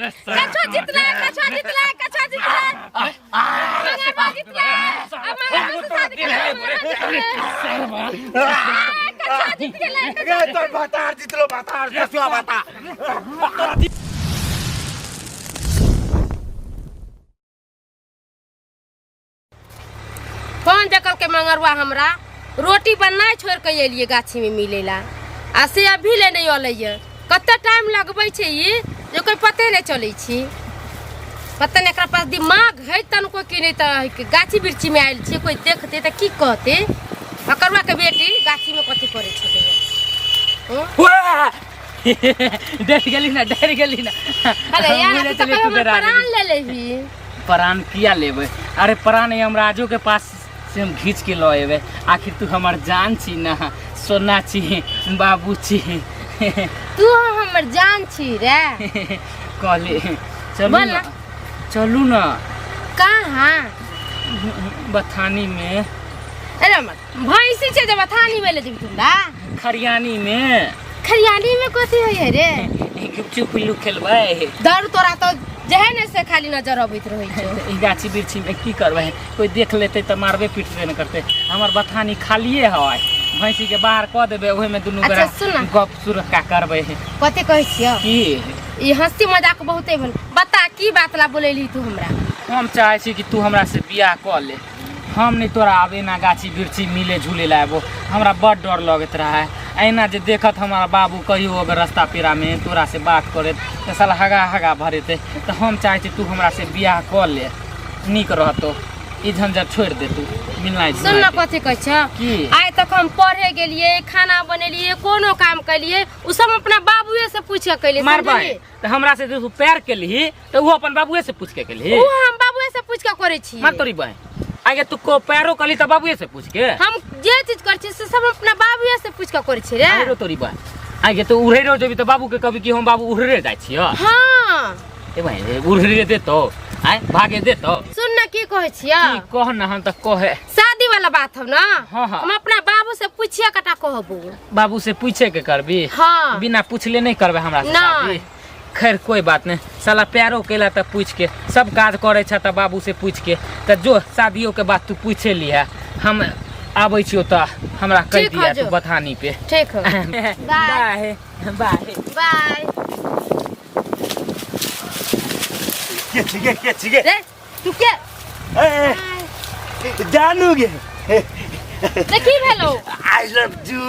कछुआ जितलै, कछुआ जितलै, कछुआ जितलै। मंगरवा जितलै। अब मंगरवा से शादी करबै, मंगरवा जितलै। कछुआ जीत गेलै। गे तोर भातार जितलो, भातार कछुआ भाता। फोन देखल के मंगरुआ हमरा रोटी बनाए छोड़ के एलिए गाछी में मिलेला आ से अभी ले नहीं अलै ये। कते टाइम लगबै छै ई जे कोई पते नहीं चलै छी। पता नहीं एकरा पास दिमाग है तनको कि नहीं, तऽ गाछी वृक्षी में आयल छी, कोई देखते तऽ की कहते, अकरुआ के बेटी गाछी में कथी करै छलै। डर गेली ना, डर गेली ना। अरे यार, हम तू तऽ चलिए, कहियो तू हमर डरा प्राण देली। ले लेही। प्राण किया लेबै? अरे प्राण यमराजो के पास से हम घींच के लऽ एबै। आखिर तू हमर जान छी ना, सोना छी, बाबू छी। तू हमर जान छी रे। कहली चलू। बोल ना। ना। चलू ना। कहाँ? बथानी में। अरे मत भैंसी छै जे बथानी में ले जेबी तुमरा? खरियानी में। खरियानी में कथी होइ है रे? गुपचुप पिल्लू खेलबै। दारू तोरा तो जेहे ने से खाली नजर अबैत रहै छौ। ई गाछी वृक्षी में की करबै? कोई देख लेतै तऽ मारबे पीटबे ने करतै। हमर बथानी खालिए है, भैंसी के बाहर कऽ देबै, ओहिमे दुनू अच्छा, गोरा सुन ना। गप सुरक्का करबै। कथी कहै छियौ? की? ई हंसी मजाक बहुते भेल। बता, की बात ला बोलेली तू हमरा? हम चाहै छी कि तू हमरा से बियाह कऽ ले। हम नहीं तोरा आब एना गाछी वृक्षी मिले झूले ला आबो, हमरा बड़ डर लगैत रहा है। एना जे देखत हमारा बाबू कहियो अगर रास्ता पेरा में तोरा से बात करैत तऽ साला हगा हगा भरेतै। तऽ हम चाहै छी तू हमरा से बियाह कऽ ले, नीक रहतो। ई झंझट छोड़ि दे, तू मिलनाइ सुन ना। झुलनाइ के। कथी कहै छौ? की? आइ तक हम पढ़े गेलिए, खाना बनेलिए, कोनो काम केलिए, उ सब अपना बाबुए से पूछ के केलिए। मारबै। समझली? तऽ हमरा से जे तू प्यार केलही तऽ ओहो अपन बाबुए से पूछ के केलही। उ हम बाबुए से पूछ के करै छी। मार तोरी बहन, आगे तू को पैरो कली तऽ बाबुए से पूछ के? हम जे चीज करै छी से सब अपना बाबुए से पूछ के करै छी रे। अरे तोरी बहन, आगे तू उड़े रहो जेबी तऽ बाबू के कहबी कि हम बाबू उड़े जाइ छियै? हाँ। ए बहन, उड़े देतो? आय भागे देतो? सुन ना, की कहै छियै? की कह ना, हम तऽ कहे। शादी वाला बात हौ ना? हाँ, हाँ। हम अपना बाबू से पूछिए कटा कहबो। बाबू से पूछे के करबी? हाँ। बिना पूछले नहीं करबे हमरा से नहीं। शादी? खैर कोई बात नहीं, साला प्यारो केला तऽ पूछ के सब काज करे छ तऽ बाबू से पूछ के, तऽ जो शादियों के बात तू पूछे लिहा। हम आबै छियो तऽ हमरा कहि ठीक दिया हौ, तू जो। बथानी पे। ठीक हौ। बाय। बाय बाय। बाय। के छिगे, के छिगे? रे तू के? ए, जानू गे। रे की भेलो? I love you.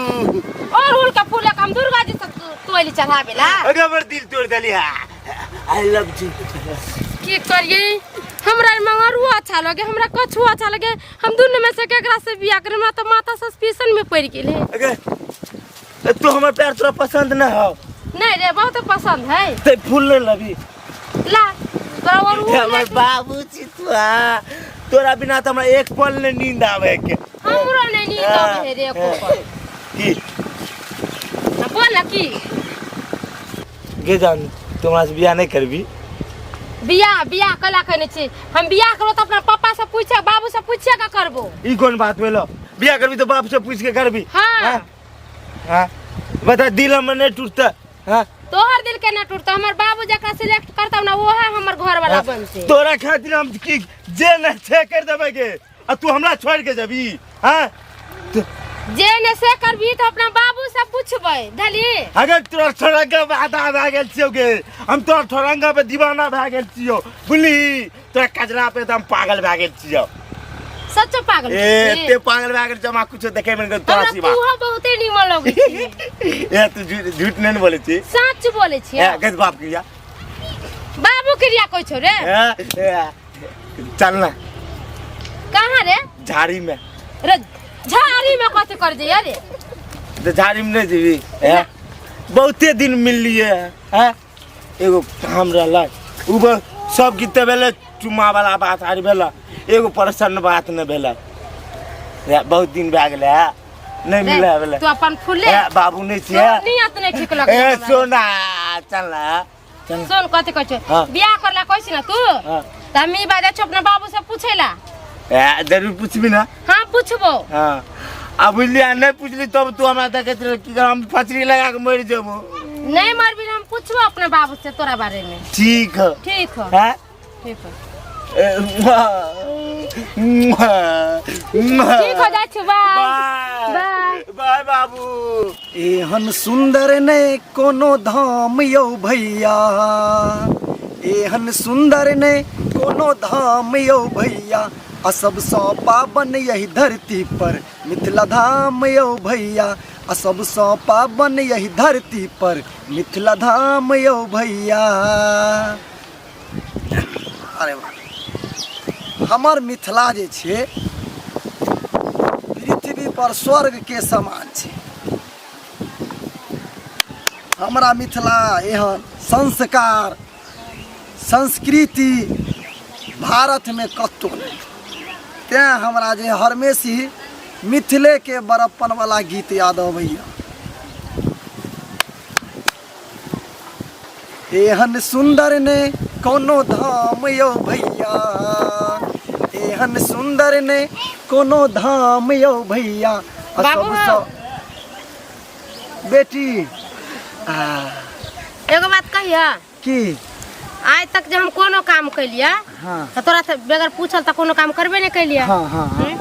अड़हुल के फूल हम दुर्गा जी से तोलि चढ़ाबेला। अगर हमर दिल तोड़ देली। I love you. की करिए, हमरा मंगरुआ अच्छा लगे, हमरा कछुआ अच्छा लगे, हम दुनू में से केकरा से बियाह करी? हमरा तो माथा सस्पेंशन में पड़ गेल है। अगर तू हमर प्यार तोरा पसंद न हो? नहीं रे, बहुत पसंद है। ते फूल नहीं लबी? ला तोरा अड़हुल। हमर बाबूजी तू, हाँ, तोरा बिना तो हमरा एक पल नहीं नींद आवे के। हमरो नहीं नींद आवे है रे एको पल। की? हाँ, बोल ना की। गे जान, तू हमरा से बियाह नहीं करबी? बियाह बियाह कला कहने छी? हम बियाह करो तो अपना पापा से पूछे, बाबू से पूछे का करबो। ई कोन बात भेलो? बियाह करबी तो बाप से पूछ के करबी? हाँ। हाँ? हाँ? बता, दिल हमर नहीं टूटता? हाँ? तोहर दिल के ना टूटता, हमर बाबू जकरा सिलेक्ट करता ना वो है हमर घर वाला बनते। तोरा खातिर हम की जे न छे कर देबै के, आ तू हमरा छोड़ के जबी? हाँ? जे ने से करबी तो अपना बाबू से पूछबै धली। अगर तोरा ठोरंगा पे आधा भए गेल छियौ गे, हम तोरा ठोरंगा पे दीवाना भए गेल छियौ, बुझली? तोरा कजरा पे एकदम पागल भए गेल छियौ। सच्चो पागल ए छी? एते पागल भए गेल छियौ, हमरा कुछो देखे में नहि तोरा हमरा सिवा। तूहो बहुते नीमन लगै छी। ए तू झूठ झूठ नहीं ने बोलै छी? सच बोलै छी। ए गज बाप के या। बाबू क्रिया कहै छौ रे? ए, ए, चल ना। कहाँ रे? झाड़ी में। रे झाड़ी में कथी कर जइया रे? तो झाड़ी में नहीं जेबी? ए बहुते दिन मिललिए है, एगो काम रहलै उ सब गीत भेलै, चुम्मा वाला बात आर भेलै, एगो प्रसन्न बात नहि भेलै। रे, बहुत दिन भए गेलै है नहि मिलै भेलै। तू अपन फूले ए, बाबू नहि छियै। तोर नियत नहीं ठीक लगै ए हमरा। सोना, चल ना, चल ना। सुन, कथी कहै छौ? हाँ। बियाह करला कहै छी ना तू? हाँ। तऽ हम ई बात जाइ छौ अपना बाबू से पूछैला। ए, जरूर पूछबी ना? हाँ, पूछबो। हाँ, आ बुझली, आ नहि पूछली तब तू हमरा देखैत रह कि हम फसरी लगा के मरि जेबो। नहीं मरबी, हम पूछबो अपने बाबू से तोरा बारे में। ठीक है। ठीक हो। हैं? ठीक हो। ए, मुआ, मुआ, ठीक हो जाइ छी, बाय। बाय। बाय। बाय बाबू। एहन सुंदर ने कोनो धाम यौ भैया, एहन सुंदर ने कोनो धाम यौ भैया, आ सबसँ पावन यही धरती पर मिथिला धाम यौ भैया, आ सबसँ पावन यही धरती पर मिथिला धाम यौ भैया। अरे वाह, हमर मिथिला जे छै पृथ्वी पर स्वर्ग के समान छै। हमरा मिथिला एहन संस्कार संस्कृति भारतमे कतहु नहि, तेँ हमरा जे हरमेशी मिथिलेके बड़प्पनवला गीत याद अबैए। एहन सुन्दर ने कोनो धाम यौ भैया, एहन सुन्दर ने कोनो धाम यौ भैया। आ बाबू सबसँ हौ। बेटी आ एगो बात कहिया? की? आइ तक जे हम कोनो काम कैलियै हाँ। तऽ तोरा से बगैर पूछल तऽ कोनो काम करबे नहि कैलियै। हाँ, हाँ, हाँ।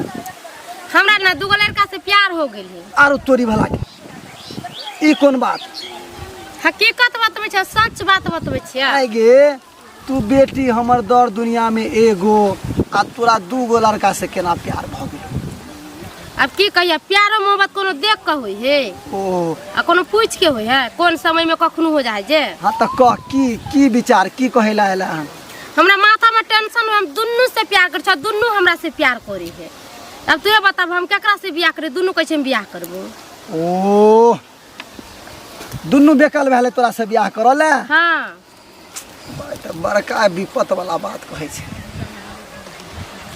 हमरा ने दूगो लड़का से प्यार हो गेल है। आरो तोरी भला के ई कोन बात? हकीकत बतबै छै, सच बात बतबै छियै। आइ गे तू बेटी हमर दर दुनिया में एगो आ तोरा दूगो लड़का से केना प्यार भ गेल? अब की कहिया, प्यारो मोहब्बत कोनो देख के होई है ओ आ कोनो पूछ के होई है, कोन समय में कखनो हो जाए जे। हाँ त कह की की विचार की कहेला एला हन? हमरा माथा में टेंशन हो, हम दुनू से प्यार कर छो, दुनू हमरा से प्यार करे है। अब तू बताब हम केकरा से बियाह करे? दुनू कहै छै हम बियाह करबो। ओ दुनू बेकल भेलै तोरा से बियाह करऽ ले? हाँ। तऽ बड़का विपत वाला बात कहै छै।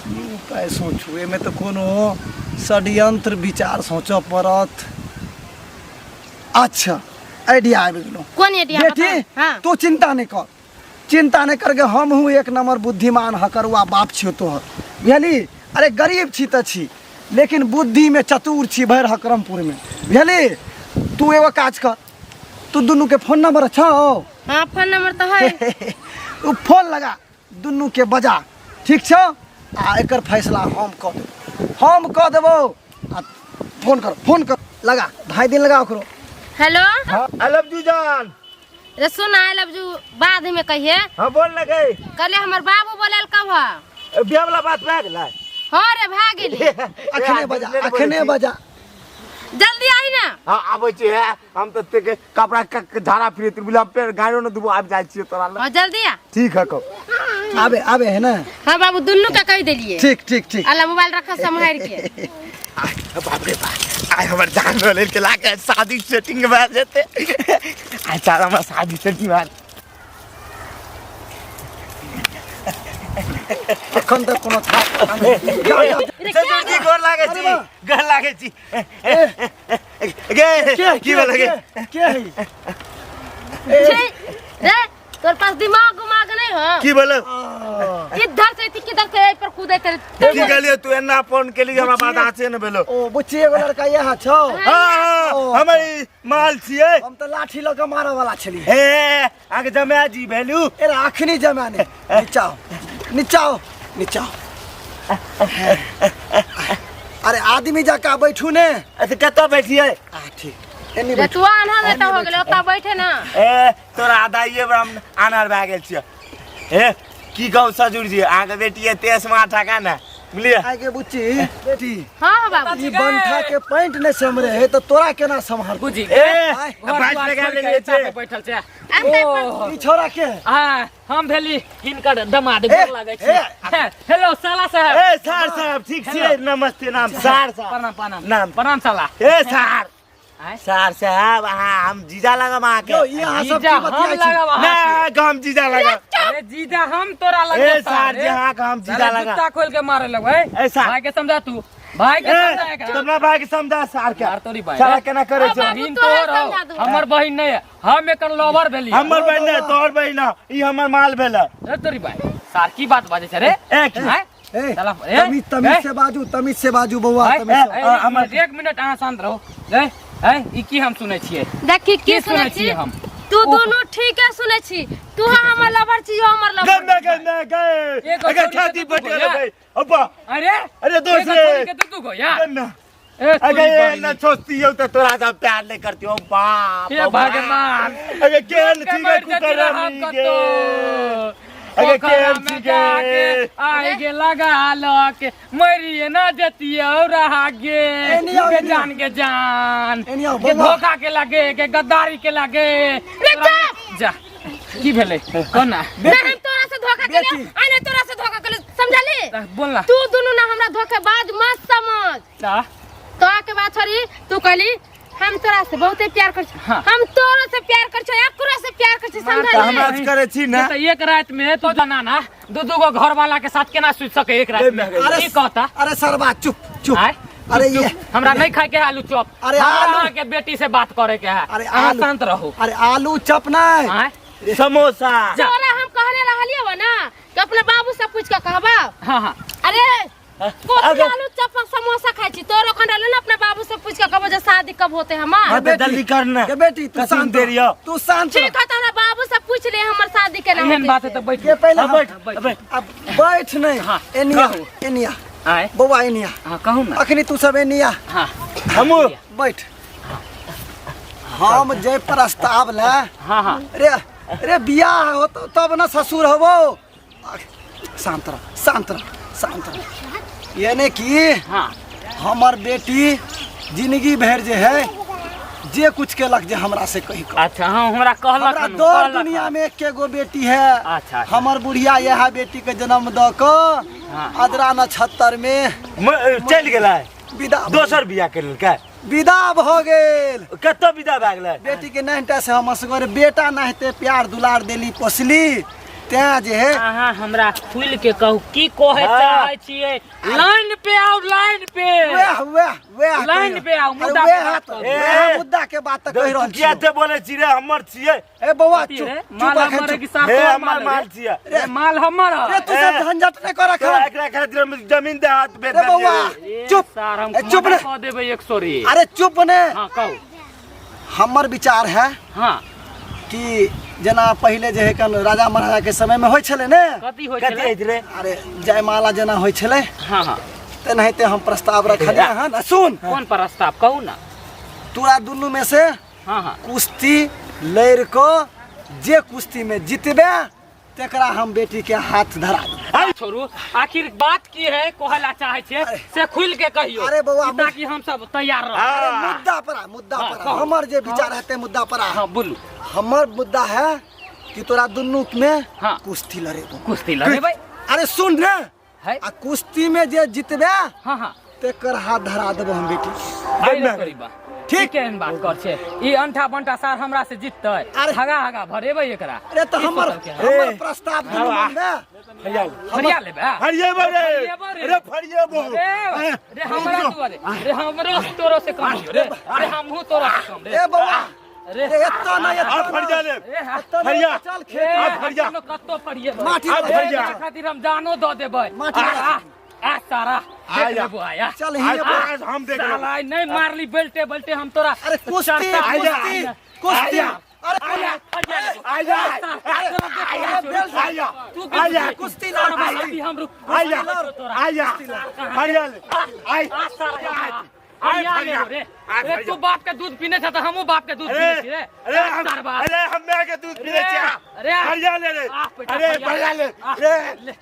की उपाय सोचू? एहिमे तऽ कोनो षड्यंत्र विचार सोचऽ पड़त। अच्छा आइडिया आबि गेलो। कोन आइडिया? बेटी बताउ। हाँ। तू चिंता नहीं कर, चिंता नहीं करके हम हूँ एक नंबर बुद्धिमान हकरुआ बाप छियो तोहर, बुझली? अरे गरीब छी तऽ छी लेकिन बुद्धि में चतुर छी भरि हकरमपुर में, बुझली? तू एगो काज कर, तू दुनू के फोन नंबर छौ? हाँ फोन नंबर तो है। उ फोन लगा दुनू के बजा, ठीक छौ? आ एकर फैसला हम कऽ देबो, हम कऽ देबो। आ फोन कर, फोन कर, लगा 2.5 दिन लगा ओकरो। हेलो। हाँ, I love you जान। रे सुन, I love you बाद में कहिए। हाँ बोल ना गई। कल हमर बाबू बोलल कब है? बियाह वाला बात भए गेलै? हाँ रे भए गेलै। अखने बजा, अखने बजा, जल्दी आई ना। हाँ आबै छी है, हम तऽ ते के कपड़ा के झाड़ा फिरे बुझल, हम पेड़ गाड़ियो न दुबो आबि जाइ छियै तोरा लग। हाँ जल्दी आ। ठीक है कब आबे आबे है ना? हाँ बाबू दुनू के कह देलिए। ठीक ठीक ठीक। अल्लाह मोबाइल रख सम्हार के। बाप रे बाप, आइ हमर जान रहल के लागे शादी सेटिंग भए जेतै। आइ सारा हमरा शादी सेटिंग भए अखन तक कोनो था ससुर जी गोर लागै छी, गोर लागै छी। गे की भेल गे? के है? रे तोर पास दिमाग उमाग नहीं हो? की भेल? इधर से किधर से एहि पर कूदे तेरे। की कहलियै तू एना फोन केली हमरा बात आसे ने भेलो। ओ बुच्ची एगो लड़का यहाँ छौ? हाँ हमर ई माल छियै। हम तऽ लाठी लऽ कऽ मारऽ वाला छलियै। हे अहाँके जमाय जी भेलू। ए अखनी जमाय नहि, नीचा हो, नीचा हो, नीचा हो। अरे आदमी जकाँ बैठू ने। अच्छा कतऽ बैठियै? आ ठीक एनी बैठू। तू आन्हर बेटा हो गेलै, ओतऽ बैठे ना। ए तोरा आधाइए बेर हम आन्हर भए गेल छियै। हे की कहू ससुर जी, अहाँके बेटी एते स्मार्ट है ने, बुझलियै? आइ के बुच्ची बेटी। हाँ हाँ बाबू। ई बंठा के पैंट नहि सम्हरे है तऽ तोरा केना सम्हरतौ? बुझी ए आइ, घर बाइक द्वार लगा छोड़ि के लेलियै एता छै। पे बैठल छै। एते ओ ई छोरा के? हाँ हम भेली हिनकर दमाद, ए, गोर लागै छी। ए, हेलो साला साहब। ए सार साहब ठीक छियै? नमस्ते। नाम सार साहब। प्रणाम प्रणाम। नाम। प्रणाम साला। ए सार आँय? सार साहब अहाँ हम जीजा लागब अहाँके। यौ ई अहाँ सब जीजा की हम बतियाइ छी? लागब अहाँके। ना हम जीजा लागब। अरे जीजा हम तोरा लगब। ए सार जी अहाँके हम जीजा साला लागब। जूता खोल के मारे लगबै। ए सार। भाई के समझा तू, भाई के समझा ए एकरा। तोरा भाई के समझा सार के। यार तोरी भाई सारा रे। केना करे छै? बाबू, बहिन तोरा तोहर हौ, समझा दू। हमर बहिन नहीं है, हम एकर लवर भेली। हमर बहिन नहि तोहर बहिन हौ, ई हमर माल भेल। रे तोरी भाई सार की बात बाजै छै रे? ए की? आँय? ए, साला, ए, तमीज तमीज ए, से बाजू, तमीज से बाजू बौआ, भाई, तमीज से। ए, आ, एक हमर- मिनट, एक मिनट अहाँ शांत रहू। ए, ए, ई की हम सुनै छियै? देखी की की सुनै सुनै छी? छियै हम? तू दुनू ठीके सुनै छी। तू हमर लवर छी, यो हमर लवर। गंदा गंदा गए एगो अगर छोरी के छाती दू फट गो गेल यार। भाई अब्बा। अरे अरे दोस्त एगो रे। छोरी के दू दू गो यार। गंदा ए, तोरी अगर ये बहिनी। न सोचती हो तो तोरा से प्यार नहीं करती हो बाप। हे भगवान। अगर केहन के छी मर गे जती कुकरमी रहब गे कतौ। अगर पोखरा केहन में छी गे जाके आइ गे लगा लक मरिए ना जतिए और आगे एनी आओ, के एनी जान के जान एनी आओ, के बौआ। धोखा के लगे के गद्दारी के लगे। रे चुप। जा की भेलै कोना? ना हम तोरा से धोखा केलियो बेटी। आ ना तोरा से धोखा केलियो, समझली? बोल ना। तू दुनू ना हमरा धोखेबाज मत समझ। ता? तोरा के बात छोड़ी, तू कहली हम तोरा से बहुते प्यार कर छी। हाँ। हम तोरा से प्यार कर छी, एकरो से प्यार कर छी, समझली? तऽ हमरा से करै छी ना। तो एक रात में तो जाना ना दू दू गो घर वाला के साथ केना सुति सके एक रात में? अरे की कहता? अरे सरबा चुप चुप। आय? अरे चुप, ये चुप। हमरा नहीं खाए के है आलू चॉप। अरे हमरा आलू। अहाँ के बेटी से बात करे के है। अरे अहाँ आलू। शांत रहू। अरे आलू चप नहीं। आय? समोसा। जा। तोरा हम कहने रहलियो हो ना कि अपने बाबू से पूछ के कहबा। हाँ हाँ। अरे कोथी अगर- आलू चप समोसा खाई छी? तोरो खन रहले ना अपने बाबू से पूछ के कहबो जे शादी कब होते हमार। हाँ, तो जल्दी करना। के बेटी तू कसिम शांत देरी रह। हो। तू शांत रह। ठीक है, तो हमरा बाबू से पूछ ले हमर शादी केना एहन होते बात से। है तो बैठ। के पहले हाँ, हम- बैठ, बैठ। बैठ। अब बैठ नहीं। हाँ, एनिया कहू। एनिया आय। बौआ एनिया। हाँ कहू ना। अखनी तू सब एनिया। हाँ। हमू बैठ। हम जे प्रस्ताव ले। हाँ हाँ। रे रे बियाह हो तो तब ना ससुर होबो। शांत रह शांत रह शांत रह। यानी कि हाँ। हमर बेटी जिंदगी भर जे है जे कुछ केलक जे हमरा से कही कह। अच्छा हाँ हमरा कहलक हमरा हन, दौड़ कहलक दुनिया हन। में एके गो बेटी है। अच्छा, अच्छा। हमर बुढ़िया यह बेटी के जन्म द क हाँ। अदरा नक्षत्र में चलि गेलै। विदा दोसर बियाह कर लेलकै। विदा भ गेल। कतऽ विदा भए गेलै? बेटी के नहिटा से हम असगर बेटा नहिते प्यार दुलार देली पोसली तें जे है। अहाँ हमरा खुल के कहू की कहै हाँ। चाहै छियै? लाइन पे आउ, लाइन पे। वएह वएह वएह लाइन कहि पे आउ, अरे मुद्दा पे वएह बात तऽ- करू। वएह मुद्दा के बात तऽ कहि रहल किया छियौ। ते बोलै छी रे? हमर छियै। ए बौआ कथी चुप रे? चुप माल अखन हमर चुप। कि साफ हे तोहर हमर माल माल रे? छियै। रे माल हमर है। रे तू सब झंझट नहि कर तोरा अखन। एकरा खातिर हम जमीन दे हाथ बेच रे बौआ देलियै। ए, चुप। सार हम ए, चुप रे। कऽ देबै एक सौ रे। अरे चुप ने। हाँ कहू। हमर विचार है हाँ। कि जेना पहिले जे है कन राजा महाराजा के समय में होइ छलै ने। कथी होइ कथी छलै? होइत रे? अरे जयमाला जेना होइ छलै। हाँ हाँ। तेनाहिते हम प्रस्ताव रखलियै हन। आ सुन। कोन प्रस्ताव कहू ना। तोरा दुनू में से हाँ हाँ। कुश्ती लड़ि कऽ जे कुश्ती में जितबे तेकरा हम बेटी के हाथ धरा देबै। छोड़ू आखिर बात की है कहला चाहे छियै से खुल के कहियो। अरे बौआ, कि ताकि हम सब तैयार रह। अरे मुद्दा पर आ, मुद्दा हाँ, पर आ। कहू। हमर जे विचार हेतै मुद्दा पर आ। हाँ बोलू। हमर मुद्दा है कि तोरा दुनू में हाँ। कुश्ती लड़ेबो। कुश्ती लड़ेबै? अरे सुन ने। है? आ कुश्ती में जे जितबे हाँ हाँ। तेकर हाथ धरा देबो हम बेटी। आइ रे तोरी बा। ठीक। केहन बात कर छै? ई अंठा बंटा सार हमरा से जिततै। अरे। हगा हगा भरेबै एकरा। अरे तऽ की हमर सोचलकै हन? हमर ए। प्रस्ताव दुनू मनमे। फरिया ले। फरिया लेबै? फरियेबो रे। फरियेबो रे। रे फरियेबो। रे, रे हमरा दुआरे। रे हमरो तोरो से कम हियो रे। रे हमहूँ तोरा से कम रे। ए बौआ। रे। रे एतऽ नहि, आ एतऽ फरिया नहि। ले। रे, हा। एतऽ नहि, फरिया। चल रे, खेत। आ फरिया। हम कतौ फरियेबै। माटी आ वाला। फरिया। एकरा खातिर हम जानो दऽ देबै। माटी आ, वाला। आ, आ सारा। आ देख जा। लेबो आय, आ। चल आज हिये बोल। आज हम देख लेबै। साला, आइ नहि मारली बेल्टे बेल्टे हम तोरा। अरे कुश्ती चरता- आ जा। कुश्ती कुश्ती। आ जा। अरे आया, फरिया लेबो। आ जा। साला, तोरा देख आ जा। लेबो। आ जा। तू आ जा। कुश्ती लड़, साला, कुश्ती। अभी हम रुक। आ जा। तोरा। आ जा। फरिया ले। आइ। आ साला, आ। आइ फरिया फरिया। लेबो रे। आइ रे, फरिया। तू बाप के दूध पीने छ तऽ हमहूँ बाप के दूध अरे पीने छी रे। अरे हम सारबा। अरे हम माय के दूध पीने रे, छियै। अरे। फरिया ले रे। आ, बेटा, अरे फरिया फरिया ले। आ, रे। ले।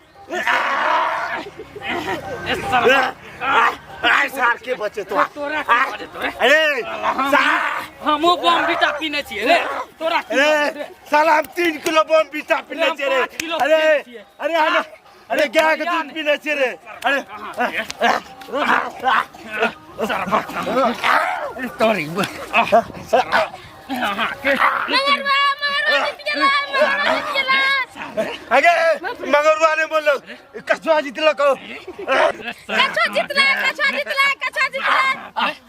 ए, साला। आइ सार के बचे तो। तोरा की बचे तोरे? अरे सार। हमहूँ बॉम्बिटा पीने छियै रे। तोरा की अरे बचे रे? साला हम 3 किलो बॉम्बिटा पीने हम छियै रे। 5 किलो अरे पीने छियै। अरे हम अरे गाय के फरिया दूध ने। पीने छियै रे। अरे मगरवा मगरवा जीत गेलै, मगरवा जीत गेलै। अगे मगरुआ ने बोललो कछुआ जीतलक। कछुआ जीतलै, कछुआ जीतलै, कछुआ जीतलै।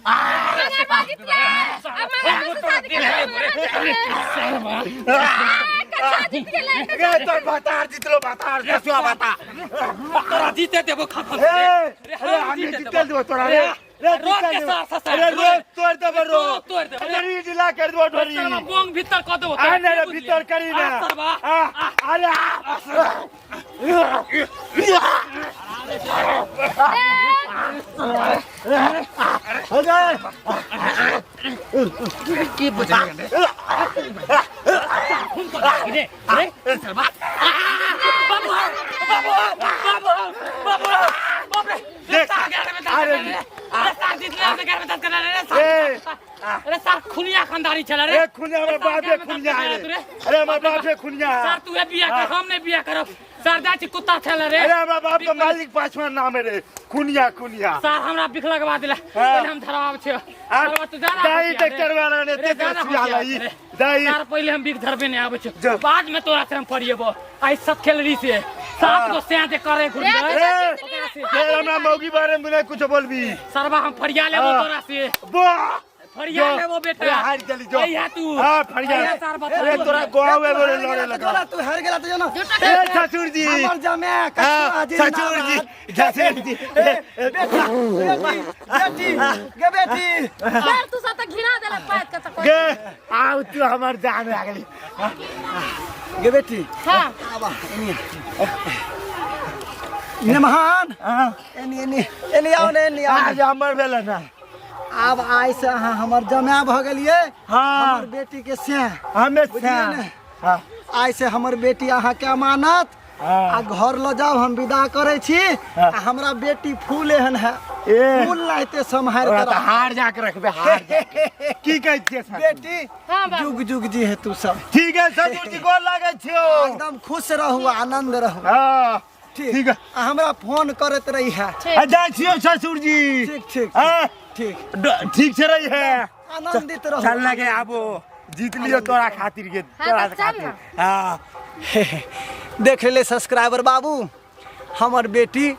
मगरवा जीतलै। अब मगरवा से शादी करबै, मगरवा जीतलै। आ, कछुआ जीत गेलै। अगे तोर भातार जीतलो भातार कछुआ भाता। तोरा जीते देबो खतम। ए, अरे हम जीते देबो तोरा रे। रे रोक के जितलियो। सार ससार अरे रोज तोड़ देबो रो तोड़ देबो। अरे ढीला कर देबो ढोरी सरवा बोंग भीतर कऽ देबो आ नहीं रे भीतर करी ना आ, सरवा। आ, अरे आ। हो गए की बुझलियै रे रे रे सरवा बाबू बाबू बाबू बाबू बाप रे देख। अरे अरे सार जीत ले अरे में दस कर रे ए। सार अरे सार खुनिया खानदारी छला रे ए खुनिया हमर बापे खुनिया है रे। अरे हमर बापे खुनिया है सार तू बिया कर हम नहीं बिया करब सार जाइ छी कुत्ता छला रे अरे हमरा बाप के मालिक पाछवा नाम है रे खुनिया खुनिया सार हमरा बिख लगवा देला हाँ। पहिले हम धरवाब छियो आ, सरवा तू जाना दाई होशियार रे। ट्रैक्टर वाला ने रे, ते जाना सुया होशियार लाई रे। दाई सार पहिले हम बिख धरबे नहीं आबै जो। छियो बाद में तोरा से हम फरिएबो आई सब खेलरी से सात गो सैं जे करे घुर रे, ए, ओकरा से ए हमरा मौगी बारे में नहीं कुछ बोलबी सरवा हम फरिया लेबो हाँ। तोरा से वाह फरिया जो। लेबो बेटा अरे हार गेली जो। अइहा तू हाँ, फरिया। अइहा सार बता अरे तोरा गाँव में बोले लड़े लगा तू हार गेला तो जो ना ए ससुर जी हमर जमे हाँ, कछुआ ससुर जी ससुर जी बेटा बेटी बेटी गे बेटी सर तू सब तऽ घिना देलक पात के तऽ कोइ- गे आउ तू हमर जान लागली गे बेटी हाँ आबा एनी नमहान हाँ एनी एनी एनी आओ ने एनी आओ आज हमर भेल ना आब आइ से अहाँ हमर जमाय भऽ गेलियै हाँ। हमर बेटी के से हमे बुझलियै ने? हाँ आइ से हमर बेटी अहाँके अमानत हाँ। आ घर लऽ जाउ हम विदा करै छी हाँ। आ हमरा बेटी फूल एहन है ए। फूल लाइते सम्हारि ओकरा के तऽ राख। हार जाके रखबे हार जाके। की कहै छियै ससुर? बेटी हाँ, बाबू। जुग जुग जी है तू सब ठीक है ससुर जी गोर लागै छियौ एकदम खुश रहू आनंद रहू हाँ ठीक ठीक है आ हमरा फोन करैत रही है ठीक आ जाइ छियौ ससुर जी ठीक ठीक हाँ ठीक ठीक से रही है आनंदित रहू चल लगे आबो जीत लियो तोरा खातिर के हाँ, तोरा तऽ चल खातिर ना। हाँ देख ले सब्सक्राइबर बाबू हमर बेटी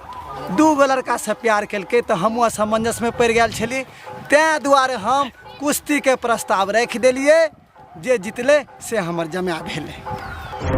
दू गो लड़कासँ प्यार केलकै तऽ हमहूँ असमंजसमे पड़ि गेल छली ताहि दुआरे हम कुश्तीके प्रस्ताव राखि देलियै जे जितलै से हमर जमाय भेलै।